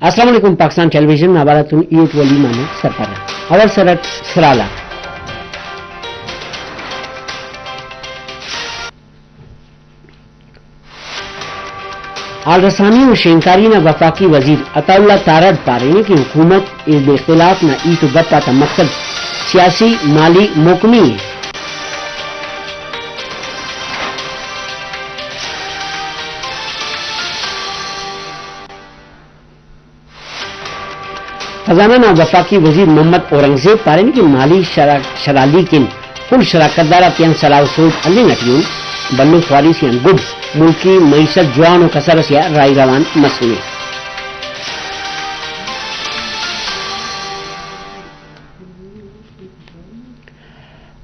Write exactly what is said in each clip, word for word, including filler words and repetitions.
السلام علیکم، پاکستان ٹیلی ویژن نا حوالہ تون ایوٹ ولی محمد سرپرہ۔ اول سر اٹ سرحال آک۔ حال رسانی و شینکاری نا وفاقی وزیر عطاء اللہ تارڑ پارینے کہ حکومت حزب اختلاف نا ہیت و گپ آتا مقصد سیاسی مالی محکمی ءِ۔ خزانہ نا وفاقی وزیر محمد اورنگزیب پارینے کہ مالی شرا-، شرالی کن کل شراکت دار آتیان سلاہ و سوج ہلنگ اٹی اُن، بھلو خواری سے آن گڈ ملکی معیشت جوان و کسر اسے آ راہی روان مسنے۔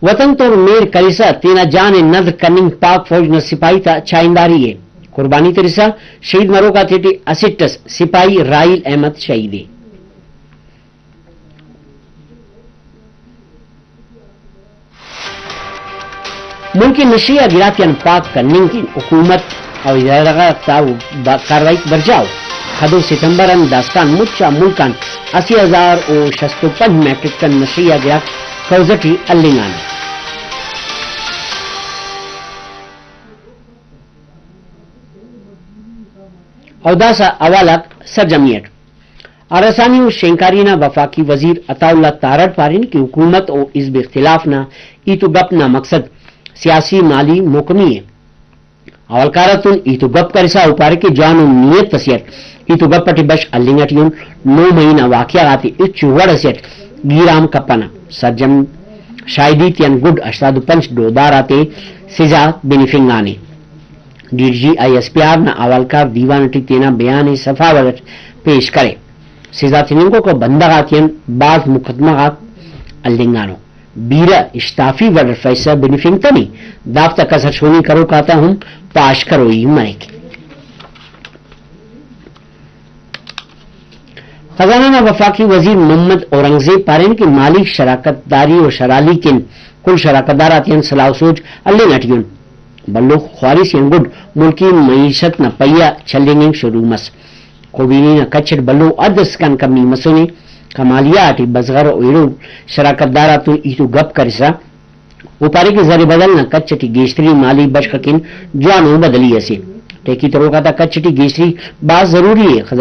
وطن تون مہر کرسا تینا جان ءِ ندر کننگ پاک فوج نا سپاہی تا چاہنداری ءِ۔ قربانی ترسا شہید مروک آتیٹی اسٹ ئس سپاہی راحیل احمد شہید ءِ۔ ملک ءِ نشہ آ گڑاتیان پاک کننگ کن حکومت و ادارہ غاک تا با-، کارروائی برجا ءُ۔ کدو ستمبر آن داسکان مچ آ ملک آن اسہ ہزار و شست و پنچ میٹرک ٹن نشہ آ گڑاک قوضہ ٹی ہلنگانو۔ او داسہ حوال آک سرجمی اٹ۔ حال رسانی و شینکاری نا وفاقی وزیر عطاء اللہ تارڑ پارین کہ حکومت و حزب اختلاف نا ہیت و گپ نا مقصد سیاسی مالی محکمی ءِ۔ حوالکار آتون ہیت و گپ کرسا او پارے کہ جوانو نیت اسے اٹ ہیت و گپ اٹی بشخ ہلنگ اٹی اُن، نو مئی نا واقعہ غاتے ہچو وڑ اسے اٹ گیرام کپنہ۔ سرجم شاہدی تیان گڈ ہشتاد و پنچ ڈوہدار آتے سزا بنفنگانے۔ D D G I S P R نا حوالکار دیوان اٹی تینا بیان ءِ صفا وڑ اٹ پیش کرے۔ سزا تننگوکا بندغ آتیان بھاز مقدمہ غاک ہلنگانو۔ بیرہ اشتافی وڑ اٹ فیصلہ بنفنگتنے، دافتا کسر شونی کروک آتا ہم پاش کروئی مریک۔ خزانہ نا وفاقی وزیر محمد اورنگزیب پارین کہ مالی شراکت داری و شرالی کن کل شراکت دار آتیان سلاہ و سوج ہلنگ اٹی اُن۔ بھلو خواری سے آن گڈ ملکی معیشت نا پہیہ چلینگ شروع مس۔ کوبینی نا کچ اٹ بھلو حد اسکان کمی مسنے۔ کمالیہ ٹی بزغر و ایڑو شراکت دار آتون ہیت و گپ کرسا او پارے کہ زر بدل نا کچ اٹی گیشتری مالی بشخ اکن جوانو بدلی اسے۔ ٹیکی تروک آتا کچ اٹی گیشتری بھاز ضروری ءِ۔ خزانہ